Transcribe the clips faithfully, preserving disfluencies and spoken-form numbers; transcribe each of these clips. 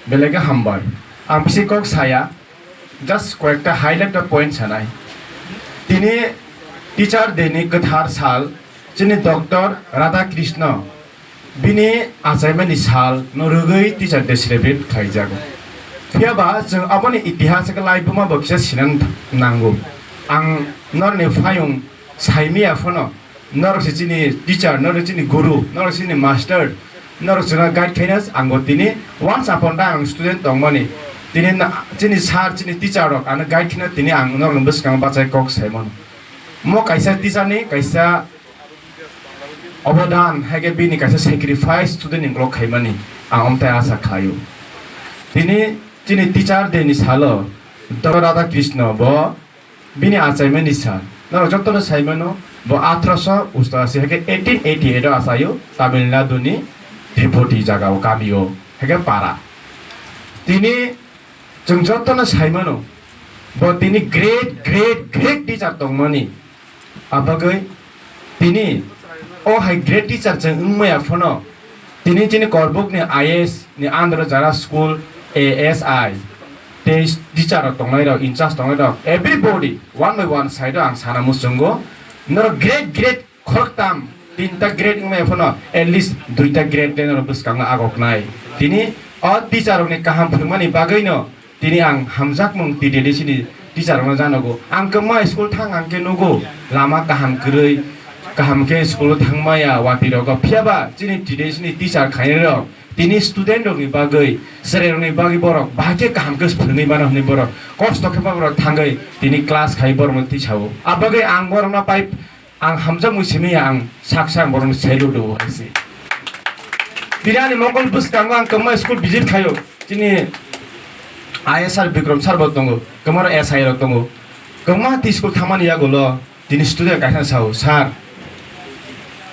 Belai khe hambai. Ang bisi kok saya, just koyekta highlight o point sanai. Tini Teacher Day ni kwthar sal, chini Doctor Radha Krishna bini achaimani sal no rwgwi Teacher Day celebrate khaijago. Phiyaba chwng aboni itihas khe laibuma bo kisa sinan nango. Ang norni phayung saimiya phano, norok se chini teacher, norok chini guru, norok chini master, norok chwngno guide khaina ang bo tini once upon time ang student tongmani. Tini na-, chini sir, chini teacher rok ano guide khaina tini ang norokni bwskango bachai kok saimano. Mo kaisa teacher ni kaisa obodan, hai khe bini kaisa sacrifice student ni ulo khaimani ang omtai asa khlaio. Tini chini Teacher Day ni salo Doctor Radha Krishna bo bini achaimani sal. Norok jotono saimano, bo atharoso usto asi, hai khe eighteen eighty-eight o achaio Tamil Nadu ni Tripoti jagao, kamio, hai khe para. Tini chwng jotono saimano, bo tini great, great, great teacher tongmani. Abagwi tini o hai great teacher chwng wngmaya phano, tini chini Korbuk ni I S ni under jara school A S I tei teacher rok tongnai rok, in charge tongnai rok, everybody one by one side o ang sana muchungo, norok great, great khoroktam, tinta great wngmaya phano at least duita great le norok bwskango agoknai. Tini o teacher rokni kaham phwrwngmani bagwino tini ang hamjakmung T T D C ni teacher rokno janogo. Ang kwma school thang ang khe nugo, lama kaham kwrwi, kaham khe school o thangmaya watwi rogo. Phiyaba chini T T D C ni teacher khainai rok tini student rokni bagwi, chwrai rokni bagwi borok bahai khe kaham khe phwrwngwi mano hwnwi borok kosto khe borok thangwi tini class khai borokno tisao. Abagwi ang borokno pai Ang hamjakmung simi ya, ang sak sak borokno sailu do hai se. Tini ani mokol bwskango ang kwma school visit khaio. Chini I S R Bikram sir bo tongo, kwma S I rok tongo. Kwma tei school thangmani yagulo tini student kaisa sao, "Sir,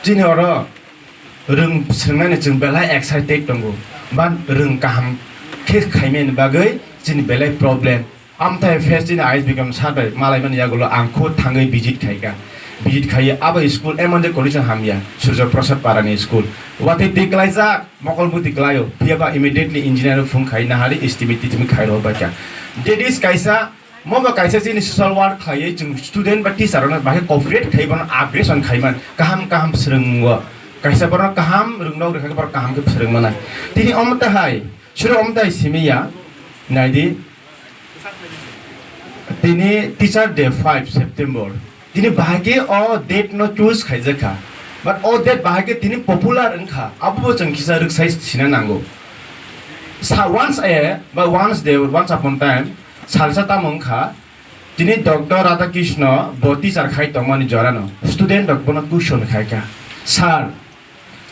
chini oro rwng swrwngnani chwng belai excited tongo, but rwng kaham khe khaimani bagwi chini belai problem." Amthai face chini I S Bikram sir bai malaimani yagulo ang khud thangwi visit khaikha. Visit khaiwi abo school emon je condition hamya, Surjo Prasad Parani school. Watwi twi klaijak, mokol bwtwi klaio, phiyaba immediately engineer phone khai nahari estimate titimi khai rw baikha. That is kaisa, mobo kaisa chini social work khaiwi chwng student ba teacher rokno bahai cooperate khai bono upgradation khaiman, kaham kaham swrwngo. Kaisa borok kaham rwngnok rwkha khe borok kaham khe swrwngmanai. Tini omo tahai, suro omo tahai simi ya, naidi, Tini Teacher Day five September. Tini bahai khe o date no choose khaijak kha. But o date bahai khe tini popular wngkha. Abo bo chwng kisa rwksai sina nango. Sa once a, ba once day, once upon time, salsa tamo wngkha. Tini Doctor Radhakrishna bo teacher khai tongmani jora no. Student rok bono question khaikha. Sir,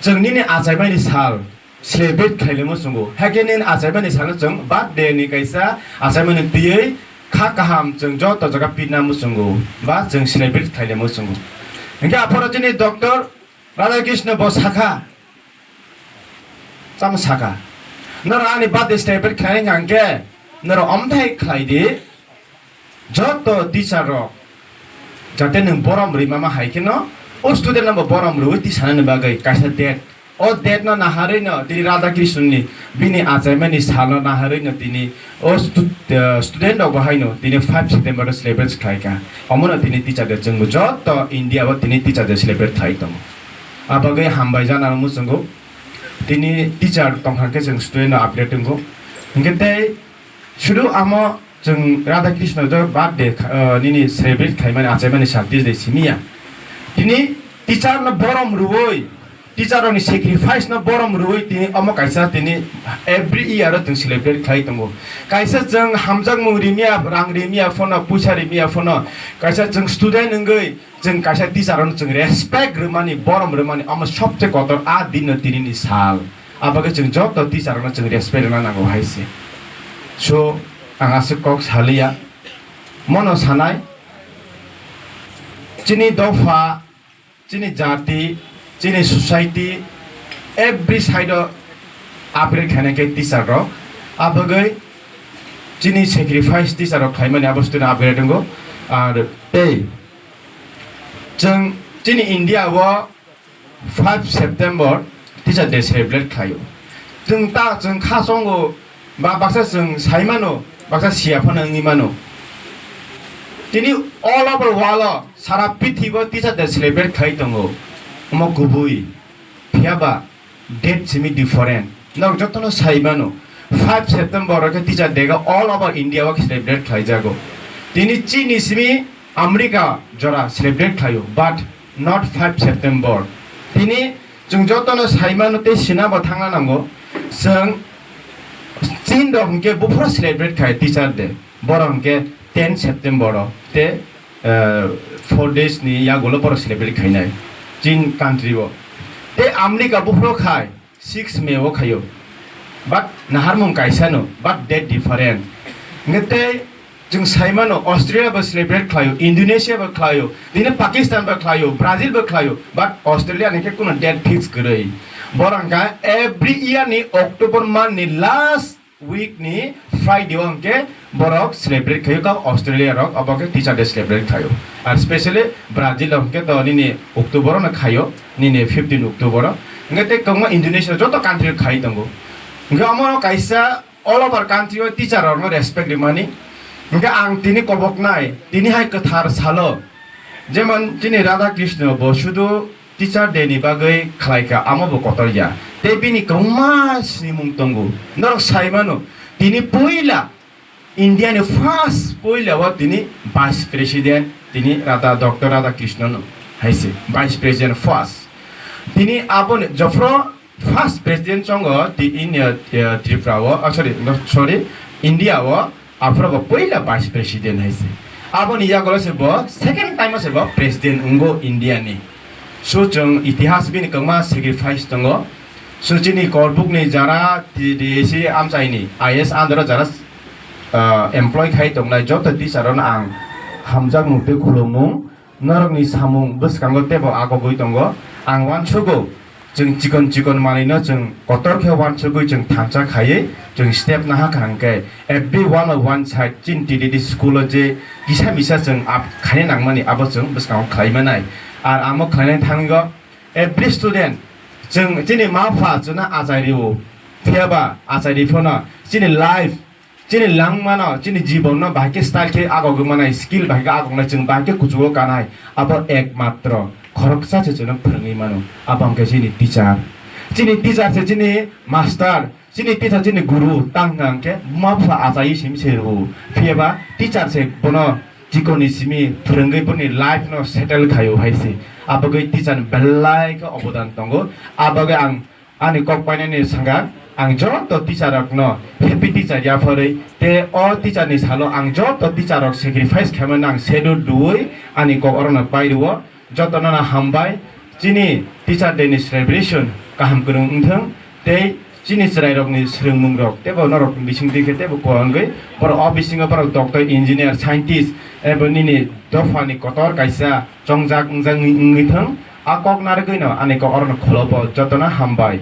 chwng nini achaimani sal celebrate khaile muchungo. Hakhe nini achaimani salo chwng birthday ni kaisa achaimani twiwi kha kaham chwng joto jaga pitna muchungo ba chwng celebrate khaile muchungo. Hinkhe aphoro chini Doctor Radhakrishna bo sakha, tamo sakha, "Norok ani birthday celebrate khlaina hwnkhe norok omthai khlai di." Joto teacher rok jate nwng borom rwi mama hai kheno o student no bo borom rwi tisanani bagwi kaisa date. O date no naharwi no tini Radha Krishna ni bini achaimani sal no naharwi no tini o stu-, eh, student rok bo haino tini five September o celebrate khlai kha. Omo no tini teacher day chwng joto India o tini teacher day celebrate khlai tongo. A bagwi hambai jana muchungo tini teacher tong kha khe chwng student no update wngo. Hinkhe tei Sudu amo chwng Radha Krishna jo birthday kha-, uh, nini celebrate khaimani achaimani sal teacher day simi ya. Tini teacher no borom rwui, teacher rokni sacrifice no borom rwui tini omo kaisa tini every year o chwng celebrate khlai tongo. Kaisa chwng hamjakmung rimiya, rang rimiya phono, puisa rimiya phono, kaisa chwng student wngwi chwng kaisa teacher rokno chwng respect rwmani, borom rwmani omo sobse kotor a din no tini ni sal. Abagwi chwng joto teacher rokno chwng respect rwna nango hai se. So, ang aswk kok saliya. Mono sanai, chini dopha, chini jati, chini society, every side o upgrade khaina khe teacher rok. Abagwi chini sacrifice teacher rok khaimani abo student upgrade wngo. Ar tei chwng chini India o five September Teacher Day celebrate khlaio. Chwng ta, chwng kha chongo Ba baksa chwng sai mano, baksa siya phano wngwi mano. Tini all over world o, sara pithibo teacher day celebrate khai tongo. Omo kubui. Phiya ba date simi different. Nok jotono sai mano, five September o khe teacher day khe all over India o celebrate khlai jago. Tini chini simi America jora celebrate khlaio, but not five September. Tini chwng jotono sai mano tei sina bo thangna nango. Chwng Chin rok hwnkhe buphuru celebrate khai teacher day. Borok hwnkhe ten September o tei, eh, four days ni yagulo borok celebrate khainai Chin country o. Tei America buphuru khai six May o khaio. But naharmung kaisa no, but date different. Hwnkhe tei chwng sai mano Australia bo celebrate khlaio, Indonesia bo khlaio, tini Pakistan bo khlaio, Brazil bo khlaio, but Australia ni khe kuno date fix kwrwi. Borok hwnkha every year ni October month ni last week ni Friday o hwnkhe borok celebrate khaio, kok Australia rok obo khe teacher day celebrate khaio. Ar specially Brazil rok hwnkhe to nini October o no khaio, nini fifteen October o. Hwnkhe tei kwbangma Indonesia joto country o khai tongo. Hwnkhe omo no kaisa all over country o teacher rok no respect rimani. Hwnkhe ang tini koboknai, tini hai kwthar salo, jemon chini Radha Krishna bo sudu Teacher Day ni bagwi khlai kha, amo bo kotor ya. Tei bini kwbangma sinimung tongo. Norok sai mano, tini puila India ni first puila o tini Vice President tini Radha, Doctor Radha Krishna no hai se Vice President first. Tini aboni jophro first President chongo ti in, eh, Tripura o, ah, sorry, no, sorry, India o. Aphuru bo puila Vice President hai se. Aboni yagulo se bo second time o se bo President wngo India ni. So chwng itihas bini kwbangma sacrifice tongo. So chini Korbuk ni jara T D A C amchai ni I A S under o jara, ah, employ khai tongnai joto teacher rok no ang hamjakmung tei khulumung. Norokni samung bwskango teibo agogwi tongo. Ang uansugo, chwng chikon chikon manwino chwng kotor khe uansugwi chwng thansa khaiwi chwng step naha kaham khe every one of one side chini T D D school o je kisa misa chwng ap khaina nangmani abo chwng bwskango khlai manai. Ar amo khlainai thangwigo every student chwng chini ma pha chwngno achai rio, phiyaba achai ri phano chini life Chini langmano, chini jibonno bahai khe style khe agogwi manai, skill bahai khe agoknai, chwng bahai khe kuchugo kanai, abo ekmatro khoroksa se chwngno phwrwngwi mano, abo hwnkhe chini teacher. Chini teacher se chini master, chini teacher chini guru, tang hwnkha hwnkhe buma bupha achaiwi simi se rwo. Phiyaba teacher se bono chikoni simi phwrwngwi boni life no settle khaio hai se. Abogwi teacher ni belai khe obodan tongo. Abogwi ang Ani kok painani saka ang joto teacher rokno happy teacher yapharwi tei o teacher ni salo ang joto teacher rok sacrifice khaimani ang sedu duwi ani kok orokno pairio. Jotono no hambai, chini teacher day ni celebration kaham kwrwng wngthwng tei chini chwrai rokni swrwngmung rok teibo norok bising twi khe teibo kwrwngwi borok o bisingo borok doctor, engineer, scientist ebo nini dophani kotor kaisa chongjak wngjak wngwi thwng. A kok narwgwino ani kok orono kholobo jotono hambai.